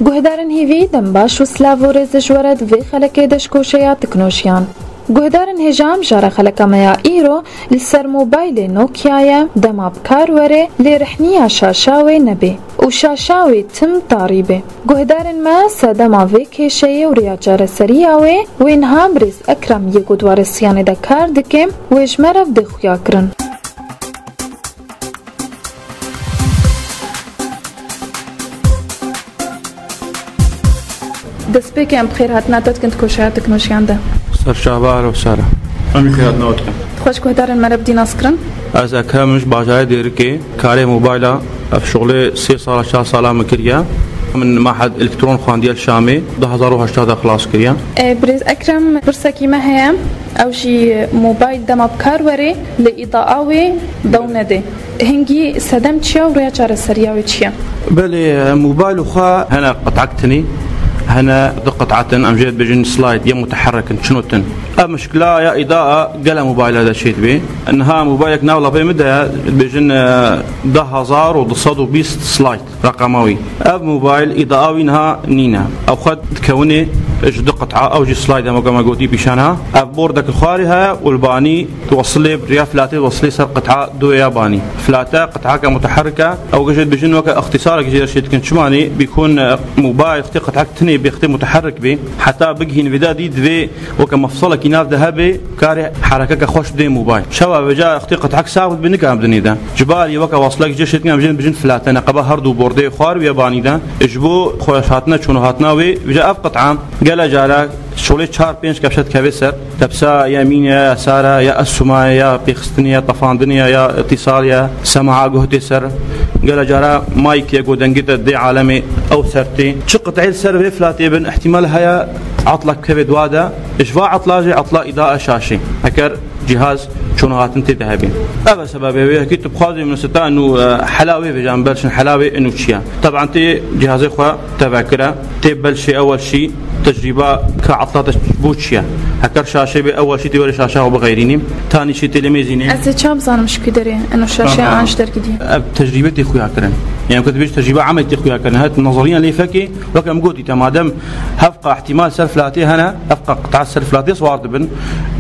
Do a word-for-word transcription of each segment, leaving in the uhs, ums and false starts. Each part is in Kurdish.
Guhdarên hêvî, dem baş û silav û rêz ji we re di vê xelekê de ji koşeya teknolojiyan. Guhdarên hêja, mijara xeleka me ya îro li ser mobaylê Nokia ye, dema bi kar were, lê rihniya şaşa wê nebê û şaşa wê tim tarî be. Guhdarên me, sedema vê kêşeyê û rêya çareseriya wê, wê niha birêz Ekrem yê ku di warê siyanê de kar dike, wê ji me re bidê xuya kirin. Destpêkê em bi xêr hatina te dikin di koşeya teknolojiyan de. Ser çava, alo, sara. Em bi xêr hatina we dikin. Dixwe ji guhdarên me re bidî naskirin? Ez Ekrem im, ji bajarê Dêrikê. Karê mobayla, ev şixulê sê sala, çar sala min kiriye. Min mahed elektron xwendiye li Şamê, du hezar û heşta de xilas kiriye. E, birêz Ekrem, pirsekî me heye. Ew jî mobayl dema bi kar were, li îdaa wê dew nede. Hingî sedem çi ye û rêya çareseriya wê çi ye? Belê, mobayl xwe hene qit'ek tinî, hene du qit'etin, em jê dibêjin slide, ya muteherrikin, çinotin. Ev mişkila ya îdaa gele mobayla de çêdibê. Niha mobaylek nav lapê min de ye, dibêjin, e, du hezar û du sed û bîst slide. Reqema wî. Ev mobayl îdaa wî niha nîne. Ew xwe dikewinê ji du qit'a, ew jî slide, em weke me gotî pîşan ha. Ev bordek li xwarê heye û li banî diwesilê, bi riya flatê diwesilê ser qit'a duê ya banî. Flate qit'eke muteherrik e, ew gişt dibêjin weke îxtîsarek jê re çê dikin. Çima nî? Bîkun, e, mobayl xtê qit'ek tinê bê, xtê muteherrik bê. Heta bigihîn vêda dî divê weke mefsalekî nav de hebe, karê herekeke xweş bidê mobayl. Şewa vêca xtê qit'ek sax bibe, nikare bidinê de. Ji bar yê weke wasilek jê şêtin em jê bijin flate, neqeba her du bordê xwar û yebanî de. Ji bo xweş hatina çûn û hatina wê, vêca ev qit'a gele cara şolê çar pênc kepşe dikeve ser. Tepsa ya mîn ya, ya sara ya, esuma ya, pêxistinê ya, tefandinê ya, ya îtîsal ya, sema'a guh tê ser. Gele cara mayk ya ku dengê te dê alemê ew ser tê. Çi qit'ê li ser vê flatê bin, ihtimal heye etlak keve dua de. Ji va etla jî etla îdaa şaşê. Heker cihaz çûn û hatin tê de hebî. Ev e sebebê wê, yekî tu bixwazî min sita inu, e, hela wê vêjan, belşin hela wê inu çi ye. Teban tê cihazê xwe tevekire, tê belşê ewel şî tecrîba ka etla te bû çi ye. Heker şaşê bê ewel şî tê werê şaşa xwe bixeyrînî. Tanî şî tê lê mêzînê. Ez ê çawa bizanim ji ku derê ino şaşe Aha. an ji dergî dî? Ev tecrîbe tê xuya kirin. Yani ku dibêj tecrîbe emel tê xuya kirin. Het nazariyan lê fekê, wek em gotî te madem hevqa ihtimal ser flatê hene, hevqa qit'a ser flatê swar dibin.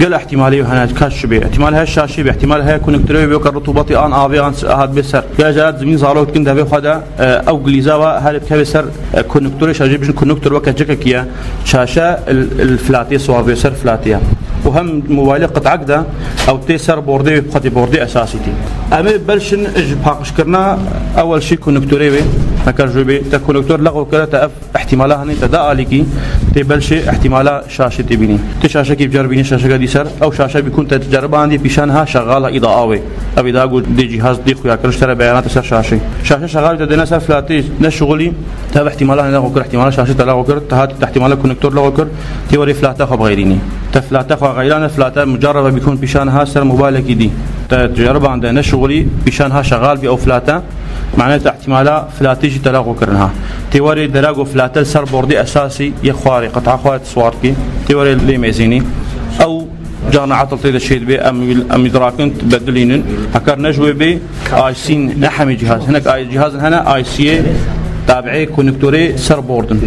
Gel ihtimalê hene, ka çi bê. Ihtimal heye şaşê bê, ihtimal heye konektorê bê, weke rutubetê an avê an s-, hat bê ser. Gel carat zimîn zarok dikin devê xwe de, e, ew gilîza wa herê bikeve ser, e, konektorê şaşê bijin konektor weke cikekî ye. Şaşe il, il flatê swar bê, ser flatê ye. Û hem mobaylê qit'ek de ew tê ser bordê wê, xwetê bordê esasî tê. Em ê belşin ji paqijkirina ewel şî konektorê wê, heker jû bê, te konektor lexw kire, te ev ihtimala hanê te da alîkî, tê belşê ihtimala şaşê tê bînî. Tê şaşekî bicer bînî, şaşeke dî ser, ew şaşe bîkun te ceribandî pîşan ha şexala îdaa wê. Ev îdaa got dê cîhaz dê xuya kir, ji te re beyanat ser şaşê. Şaşe şexal te dêne ser flatê ne şixulî, te ev ihtimala hanê lexw kir, ihtimala şaşê te lexw kir, te hat te ihtimala konektor lexw kir, tê werê flata xwe bixeyrînî. Te flata xwe xeyrane, flata mucarrebe bîkun pîşan ha ser mobaylekî dî. Te ceribande ne şixulî, pîşan ha şexal bî ew flata. Mane te ihtimala flatê jî te lexw kirin ha. Tê werê dera ku flate li ser bordê esasî yê xwarê, qit'a xwarê swar dikî. Tê werê lê mêzînî. Ew carna etil tê de çê dibê, em wî, em wî dirakin bedilînin. Heker ne ji wê bê, I C ne hemî cihaz. Hinek I-, cihazin hene I C'yê tabi'ê konektorê ser bordin.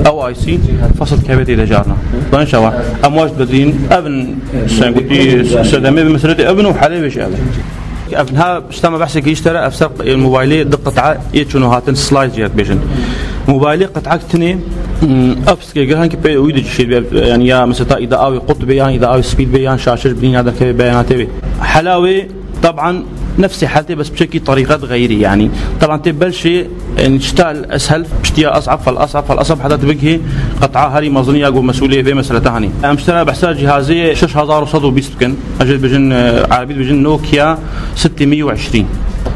Ew I C fesil keve tê de carna. Zanî şewa. Em waş bedilînin. Evin sen gotî sedemê bi mesele tê evin û helê wê jî evin. Ev niha ji te me behsê kir ji te re, ev ser, e, mobaylê di qit'a yê çûn û hatin slide jê dibêjin. Mobaylê qit'ek tinê, mm, ev sikê gir, hankî pê wî de çi şey be, yani ya mesela îda avê qut be, yan îda avê spî be, yan şaşe ji binî ya derkeve beyanatê be. Hela wê, teban, nefsê hal tê, bes bi çekî terîqet xeyrî, yani. Teban tê belşê, yani, çital eshel, piştiya es'ab, fel es'ab, fel es'ab, heta tu bigihî qit'a herî mezin ya ku mesûlê vê meseleta hanî. Em ji te re behsa cihazê şeş hezar û sed û bîst bikin. Em jê dibêjin, e, erebî dibêjin Nokia sitê mî û eşrîn.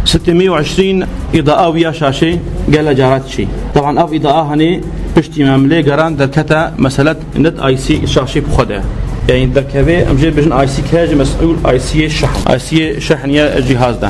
Sitê mî û eşrîn îdaa wî ya şaşê gele carat çi. Teban ev îdaa hanê piştî me em lê geran derkete meselet net I C şaşê bi xwe de. Yani derkeve em jê dibêjin I C ke ji mesûl I C'yê şehn. I C'yê şehn ya cihaz de.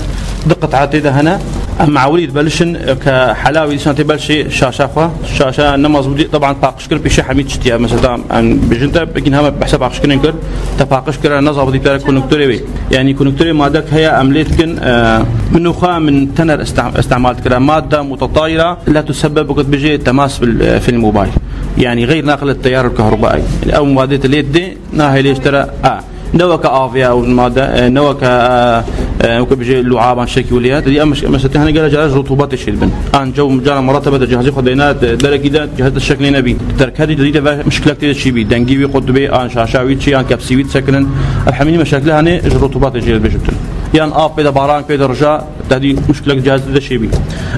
Di qit'a tê de hene. Em ewilî dibelişin ke hela wî dîsan tê belşê şaşa xwe. Şaşa ne mazbûtî, teban paqij kir pêşî hemî tiştiye. Mesela em bêjin te, pekîn heme behsa paqij kirin kir, te paqij kir, ne zabitî pere konektorê wê. Yanî konektorê madek heye, em lê dikin, e, min û xwe min tener ista-, istemal dikire. Madde mutetayira la tusebbeb wekî dibêje temas bil, e, fil mobayl. Yanî xeyr naqil teyar el kahrubai. Yanî ew madê te lê didê, nahêlê ji te re a. Ne weke avê ya ew made, e, ne weke, e, e, weke bêje luaban şekî wiliye. Te dî em meş-, meşetê hene gele cara ji rutubatê çê dibin. An cew cara merate be te cihazê xwe deyna de-, derekî de cihaz de şekilê nebî. Derketî te dî te ve mişkilek tê de çî bî. Dengî wî qut dibê, an şaşa wî çi, an kepsî wî disekinin. Ev hemî meşekle hene ji rutubatê çê dibêjin. Yan av pê de baran pê de rija, Tedî muşkilek cihazê de çêbî.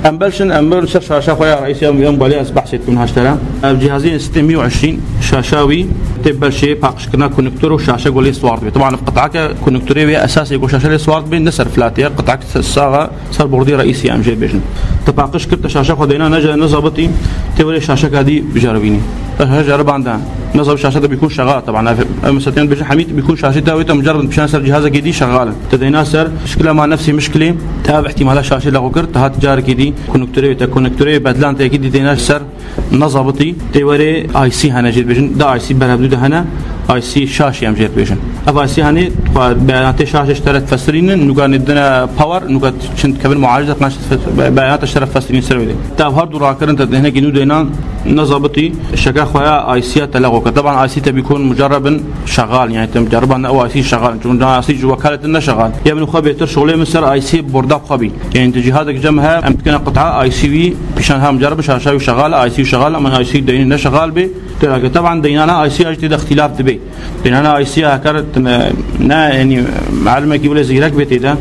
Em belşin, em berin ser şaşa xwe ya reîsî, em, em balê ez behsê dikim haştera. Ev cihazê sitê mî û eşrîn şaşa wî tê belşê paqijkirina konektor û şaşe ku lê siwar dibe. Teban ev qitake konektorê wê esasê ku şaşe lê siwar dibe ne ser flatê ye. Qitake se-, saxa ser bordê reîsî em jê bêjin. Te paqij kir, te şaşa xwe deyna ne, ne zabitî, tê were şaşeka dî biceribînî. Her jeriban de. Ne zabit şaşe de bîkun şegal. Teban ev, ev mesela tê bêjin hemî bîkun şaşê te wê te muceribin pişan ser cihazekê dî şegal in. Te deyna ser şikila ma nefsî mişkilê, te ev ihtimala şaşê lexo kir, te hat carekî dî konektorê, te konektorê bedlan te yekî dî deyna ser nezabitî, tê werê I C hene jê dibêjin, da I C berhevdû de hene, I C şaşê em jê dibêjin. Ev I C hene, xwe beyanatê şaşê ji te re difesirînin, nûka nê dine power, nûka çin dikevin mualece, qenc be-, beyanata ji te re difesirînin ser wê de. Te ev her du rakirin te hinekî nû deyna nezabitî, şeke xwe ya I C ya te lexo kir. Teban I C te bîkun mucerrebin şegal, yani te mucerreban ne ew I C şegal. Çun da I C ji wekaletin ne şegal. Ya min xwe bêtir şolê min ser I C borda xwe bî. Yani tu cihazek cem he, em dikene qit'a I C wî pîşan ha mucerreb şaşa wî şegal, I C wî şegal, ama I C deyni ne şegal bî. Tera ke teban deynana I C ya jî tê de îxtilaf dibe. Deynana I C ya hekar ne, ne, yani malimekî wile zîrek bê tê de,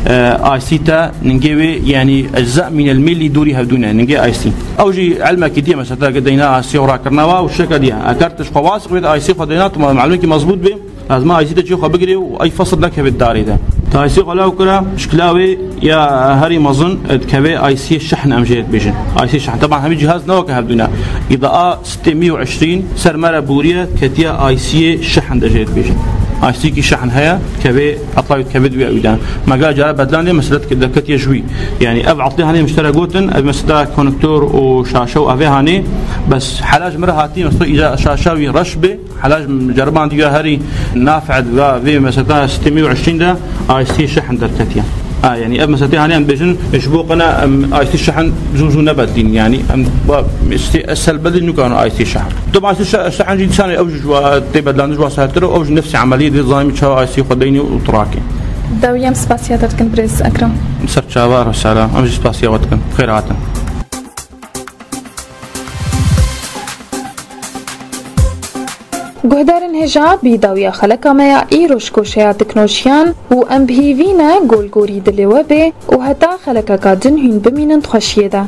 e, I C te ningê wê, yani ecza min el milî dûrî hevdû ne, ningê I C. Ew jî ilmekî diye mesela ke deyna I C û rakirina wa û şeka diye. Hekar tu ji xwe wasiq bê de I C xwe deyna, tu malimekî mezbût bê. Lazim e I C te çê xwe bigirê û ew fesil nekeve darê de. Ta I C xwe law kira, şikla wê ya herî mezin dikeve I C şehn em jê dibêjin. I C şehn. Teban hemî cihaz ne weke hevdû ne. Îda a sitê mî û eşrîn ser me re bûriye, ketiye I C şehn de jê dibêjin. I C kî şehn heye, dikeve, etla wî dikeve duya wî de. Me gel cara bedlan de mesele dike-, derketiye ji wî. Yani ev etlê hanê miştere gotin, ev mesela konektor û şaşe û evê hanê, bes hela ji min re hatî, mesela îca şaşa wî reş bê, Hela ji ceribandî ya herî nafeed ve vê meseta sitê mî û eşrîn de I C şehn derketiye. Ha, yani ev meseta hani em bêjin, ji bo qena em I C şehn zû zû nebedîn, yani em ba sitê esel bedîn nûkan I C şehn. Tu ba I C şe-, şehn jî dîsan ew ji wa tê bedlandin ji wa sertir, ew ji nefsê emeliyê dê zanî çawa I C xwe deyni û tirakê. Dawiyem spasiya te dikin birêz Ekrem. Ser çava, sala, em jî spasiya we dikin. Xêr hatin. Guhdarên hêja, bî dawiya xeleka me ya îro ji goşeya teknolojiyan û em bi hîvî ne golgorî dilê we bê û heta xelekeka din hûn bimînin di xweşiyê de.